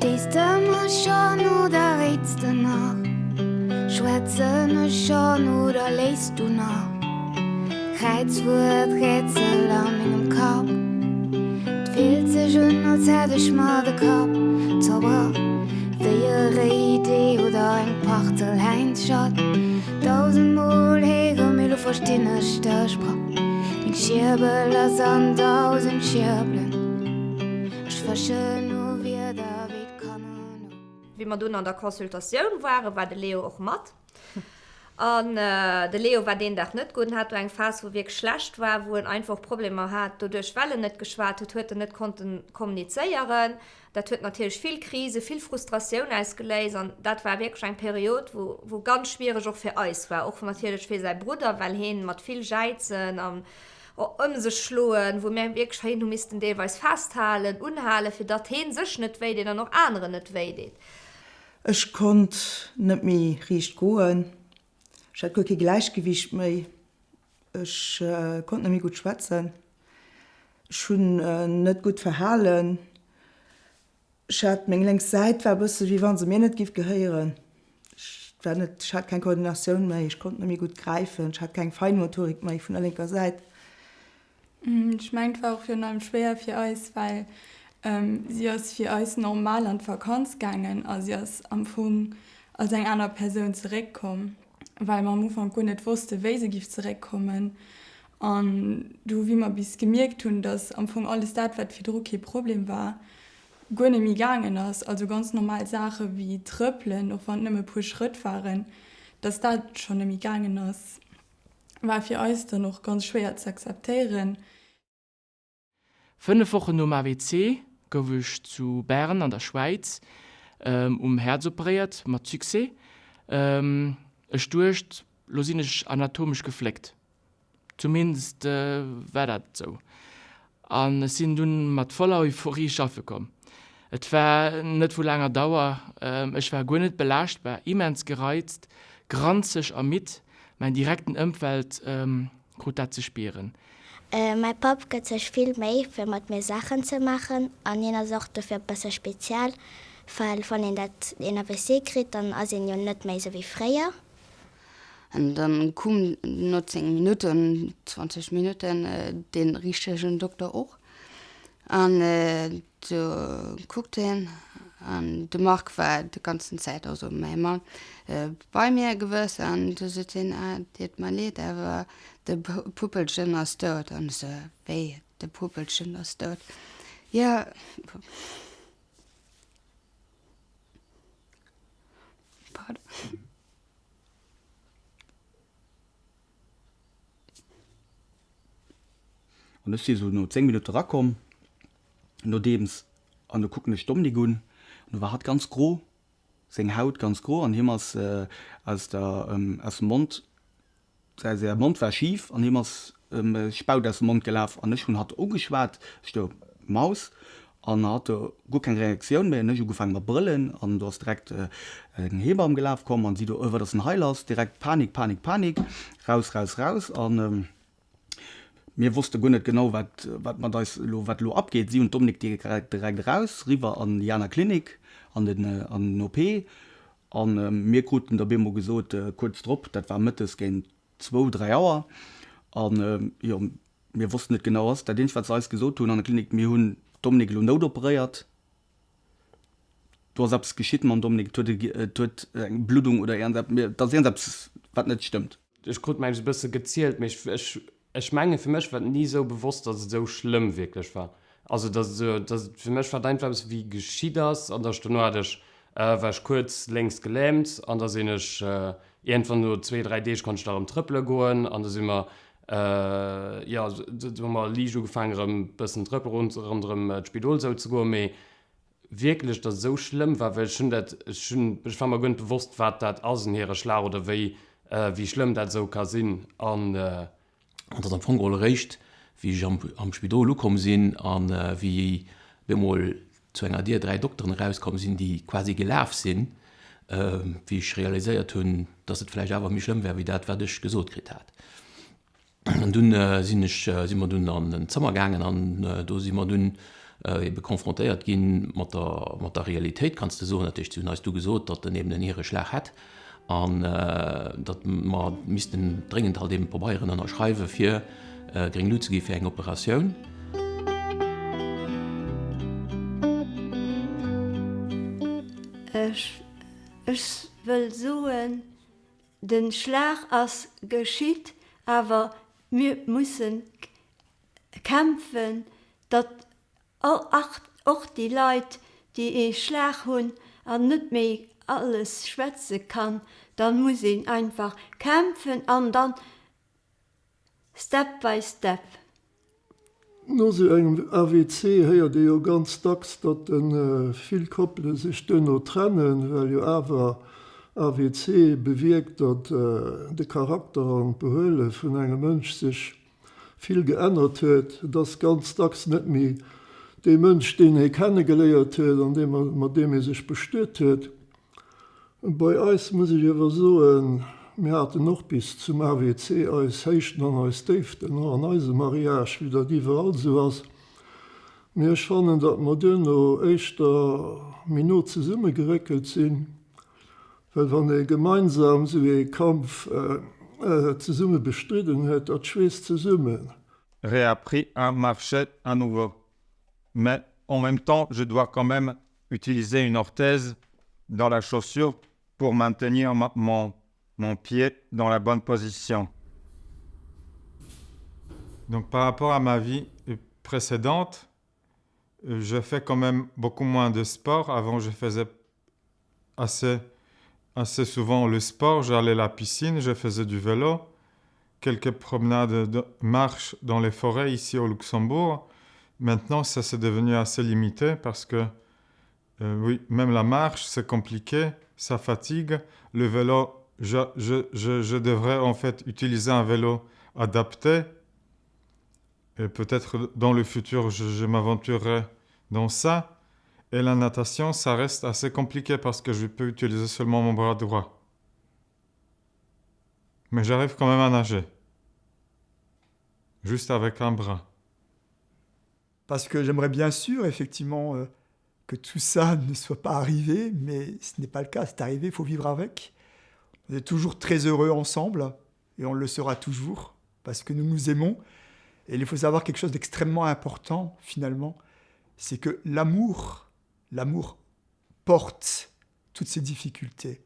Verstees de mech schonn oder réits de nach? Schwätzen ech schonn oder léis du nach? Kräizwuert-Rätsel a mengem Kapp, 't fillt sech un, als hätt ech mer de Kapp zerbrach, wéi e réit Ee oder eng Partelhäinschatt. Dausendmol héiere, mee lo verstinn ech dech bra. Meng Schierbel ass an dausend Schierbelen, ech fëschen no Wierder wéi d'Kanner no. Wéi mer dunn an der Consultatioun waren, war de Leo och mat. An de Leo war deen Dag net gutt en hat do eng Phas, wou wierklech schlecht war, wou en einfach och Problemer hat. Doduerch, well en net geschwat huet, huet en net konnte kommunizéieren. Dat huet natierlech vill Krise, vill Frustratioun ausgeléist an dat war wierklech eng Period, wou, wou ganz schwiereg och fir eis war, och natierlech fir säi Brudder, well heen mat vill Jäizen an ëm sech schloen, wou mir wierklech hien hu missten deelweis festhalen, unhalen, fir datt heen sech net wéi deet an och aneren net wéi deet. Ech konnt net méi riicht goen, ech hat guer kee Gläichgewiicht méi, Ech konnt net méi gutt schwätzen. Ech hunn net gutt verhalen. Ech hat, meng lénks Säit war e bësse wéi wa se mir net giff gehéieren. Ech war net, ech hat keng Koordinatioun méi, ech konnt net méi gutt gräifen, ech hat keng Feinmotorik méi vun der lénker Säit. Ech mengen, et war och virun allem schwéier fir eis, well si ass fir eis normal an d'Vakanz gaangen a si ass am Fong als eng aner Persoun zeréckkomm. well mer am Ufank guer net wosste wéi se giff zeréckkommen an du wéi mer bis gemierkt hunn, dass am Fong alles dat wat virdru kee Problem war, guer net méi gaangen ass, also ganz normal Saache wéi trëppelen, och wann et nëmme e puer Schrëtt waren, dass dat schonn net méi gaangen ass, war fir eis dann och ganz schwéier ze akzeptéieren. 5 Wochen nom AVC gouf ech zu Bern an der Schwäiz um Häerz operéiert, mat Succès. Ech duecht, lo sinn ech anatomesch gefléckt. Zumindest war dat esou. An ech sinn dunn mat voller Euphorie schaffe komm. Et war net vu laanger Dauer, ech war guer net belaaschtbar, immens gereizt, granzeg a midd. Mäin direkten Ëmfeld krut dat ze spieren. Mäi Papp gëtt sech vill Méi fir mat mir Saachen ze maachen an hien ass och dofir e bësse speziell, well wann een dat een AVC kritt, dann ass een jo net méi sou wéi fréier. An dann koum no 10 Minutten, 20 Minutten dee richtegen Dokter och an Do kuckt hien an de Marc war de ganzen Zäit, also mäi Mann, bei mir gewëss an du sot hien, ah deet mer leed, awer de Puppelchen ass dout. An ech sou, wéi de Puppelchen ass dout? Jo. Pardon. An ech si sou no 10 Minutte rakomm, nodeems, an du kucken ech d'Dominique un, an du war hatt ganz gro, seng Haut ganz gro, an him ass aus der, aus dem Mond, säi säi Mond war schif an him ass Spaut aus dem Mond gelaf. An ech hunn hatt ugeschwat, ech do, Maus, an hatt do guer keng Reaktioun méi, an ech ugefaange mat brëllen, an do ass direkt eng Hebamm gelaf komm, an si do, wat ass denn hei lass, direkt Panik, Panik, Panik, raus, raus, raus, an. Mir wosste guer net genau, wat, wat mat eis elo, wat elo abgeet. Si hunn d'Dominique direkt, direkt eraus, riwwer an déi aner Klinik, an den, an den OP. A mir kruten da bemol gesot, kuerz drop, dat war mëttes géint zwou, 3 Auer, an jo, mir wossten net genau, ass dat eenzegt, wat se eis gesot hunn an der Klinik, mir hunn d'Dominique elo noutoperéiert. Do ass eppes geschitt mam Dominique, et huet, et huet eng Bluddung oder iergendeppes, et ass iergendeppes, wat net stëmmt. Ech krut mengs e bësse gezielt, mee ech, ech menge fir mech war et ni esou bewosst, datt et esou schlëmm wierklech war. Also datt et esou, datt et fir mech war et einfach eppes wéi geschitt ass an datt ech dono hat ech, war ech kuerz lénks gelähmt an da sinn ech iergendwann no zwee, dräi Deeg konnt ech da erëm trëppele goen an da si mer, jo, du hu mer liicht ugefaangen erëm bëssen trëppele ronderëm d'Spidol esou ze goen, mee Wierklech, datt et esou schlëmm war, well ech hunn dat, ech hunn, ech war mer guer net bewosst, wat dat ass, en Hiereschlag oder wéi, wéi schlëmm dat esou ka sinn. An. An et ass am Fong geholl eréischt, wéi ech am, am Spidol ukomm sinn a wéi op eemol zu enger Dier 3 Dokteren erauskomm sinn, déi quasi gelaf sinn, wéi ech realiséiert hunn, datt et vläicht awer méi schlëmm war, wéi dat, wat ech gesot kritt hat. An dunn sinn ech, si mer dunn an en Zëmmer gaangen an do si mer dunn. ebe konfrontéiert ginn mat der, mat der Realitéit, kanns de soen. Dat heescht, si hunn eis du gesot, datt en eben en Hireschlag hätt an datt mer missten dréngend halt eben Pabeieren ënnerschreiwe fir gréng Lut ze gi fir eng Operatioun. Ech, ech wëll soen, den Schlag ass geschitt, awer mir mussen kämpfen, datt och déi Leit, déi ee Schlag hunn an net méi alles schwätze kann, da muss een einfach kämpfen an dann step by step. No sou engem AVC héiert ee jo ganz dacks, datt vill Koppele sech duerno trennen, well jo awer AVC bewierkt, datt de Charakter an d'Behuele vun engem Mënsch sech vill geännert huet. Et ass ganz dacks net méi dee Mënsch, deen ee kennegeléiert huet an dee mat deem ee sech bestuet huet. Bei eis muss ech iewer soen, mir haten och bis zum AWC eis Héichten an eis Déiften, och an eisem Mariage, wéi dat iwwerall esou ass. Mee ech fannen, datt mer duerno éischter méi no zesummegeréckelt sinn, well wann ee gemeinsam esou ee Kampf zesumme bestridden huet, dat schweesst zesummen. Réappris à marcher à nouveau. Mais en même temps, je dois quand même utiliser une orthèse dans la chaussure pour maintenir mon, mon pied dans la bonne position. Donc par rapport à ma vie précédente, je fais quand même beaucoup moins de sport. Avant, je faisais assez, assez souvent le sport, j'allais à la piscine, je faisais du vélo, quelques promenades de marche dans les forêts ici au Luxembourg. Maintenant, ça c'est devenu assez limité parce que euh, oui, même la marche, c'est compliqué, ça fatigue. Le vélo, je, je, je, je devrais en fait utiliser un vélo adapté. Et peut-être dans le futur, je, je m'aventurerai dans ça. Et la natation, ça reste assez compliqué parce que je peux utiliser seulement mon bras droit. Mais j'arrive quand même à nager. Juste avec un bras. Parce que j'aimerais bien sûr, effectivement, euh, que tout ça ne soit pas arrivé, mais ce n'est pas le cas, c'est arrivé, il faut vivre avec. On est toujours très heureux ensemble et on le sera toujours parce que nous nous aimons. Et il faut savoir quelque chose d'extrêmement important finalement, c'est que l'amour, l'amour porte toutes ces difficultés.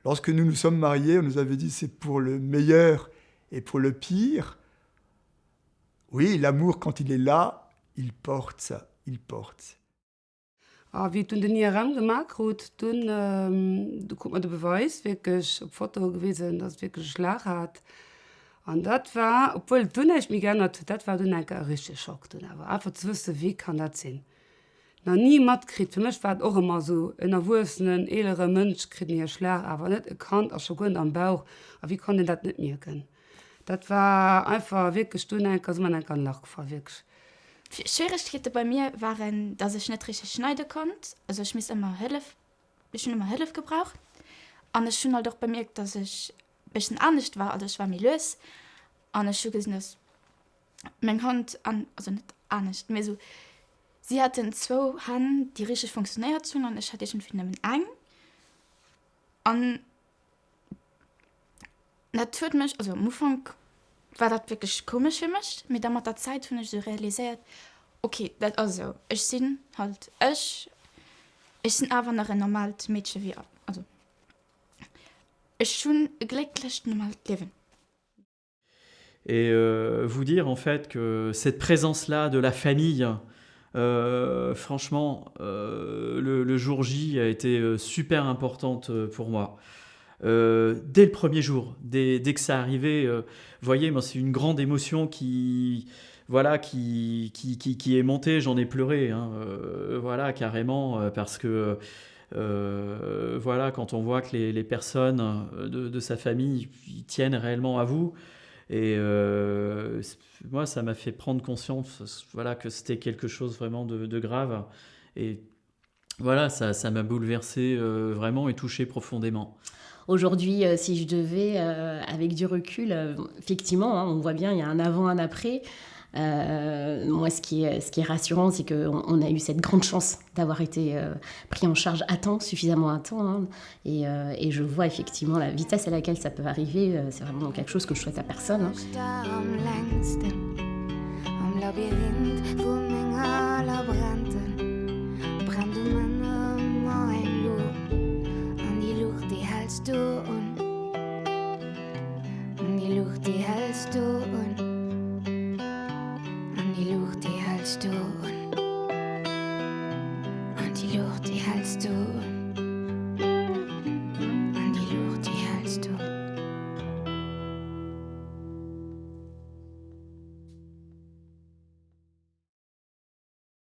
Lorsque nous nous sommes mariés, on nous avait dit c'est pour le meilleur et pour le pire. Oui, l'amour quand il est là, il porte, il porte. A wéi et dunn den IRM gemaach krut, dunn du krut mer de Beweis wierklech op Foto gewisen, datt et wierklech e Schlag hat. An dat war, obwuel et dunn näischt méi geännert huet, dat war dunn eng Kéier e richtege Schock dunn awer, einfach ze wëssen, wéi kann dat sinn. Nach ni matkritt, fir mech war et och ëmmer esou, en erwuessenen, eelere Mënsch kritt en Hierschlag, awer net e Kand a scho guer net am Bauch. A wéi konnt een dat net mierken? Dat war einfach wierklech dunn eng Kéier, si mer an eng Kéier an e Lach gefall, wierklech. Schwieregkeete bei mir waren, dass ech net richteg schneide konnt, also ech misst ëmmer Hëllef, ech hunn ëmmer Hëllef gebraucht an ech hunn halt och bemierkt, dass ech bëssen anescht war, also ech war méi lues an ech hu gesinn, dass meng Hand an, also net anescht, mee esou, si haten zwou Hänn, déi richteg funktionéiert hunn an ech hat iergendwéi nëmmen eng an. Dat huet mech, also am Ufank war dat wierklech komesch fir mech, mee da mat der Zäit hunn ech esou realiséiert, ok, dat ass esou, ech sinn halt ech, ech sinn awer nach en normaalt Meedche wéi all, also ech hunn e glécklecht normaalt Liewen. Et euh, vous dire en fait que cette présence-là de la famille, euh, franchement, euh, le, le jour J a été euh, super importante euh, pour moi. Euh, dès le premier jour, dès, dès que ça arrivait, euh, voyez, moi c'est une grande émotion qui voilà qui, qui, qui, qui est montée, j'en ai pleuré hein, euh, voilà carrément euh, parce que euh, voilà quand on voit que les, les personnes de, de sa famille tiennent réellement à vous et euh, moi ça m'a fait prendre conscience voilà que c'était quelque chose vraiment de, de grave et voilà ça ça m'a bouleversé euh, vraiment et touché profondément. Aujourd'hui, euh, si je devais, euh, avec du recul, euh, effectivement, hein, on voit bien, il y a un avant, un après. Euh, moi, ce qui est, ce qui est rassurant, c'est qu'on on a eu cette grande chance d'avoir été euh, pris en charge à temps, suffisamment à temps. Hein, et, euh, et je vois effectivement la vitesse à laquelle ça peut arriver. Euh, c'est vraiment quelque chose que je souhaite à personne. Hein. An déi Luucht, déi häls du un. An déi Luucht, déi häls du un. An déi Luucht, déi häls du un.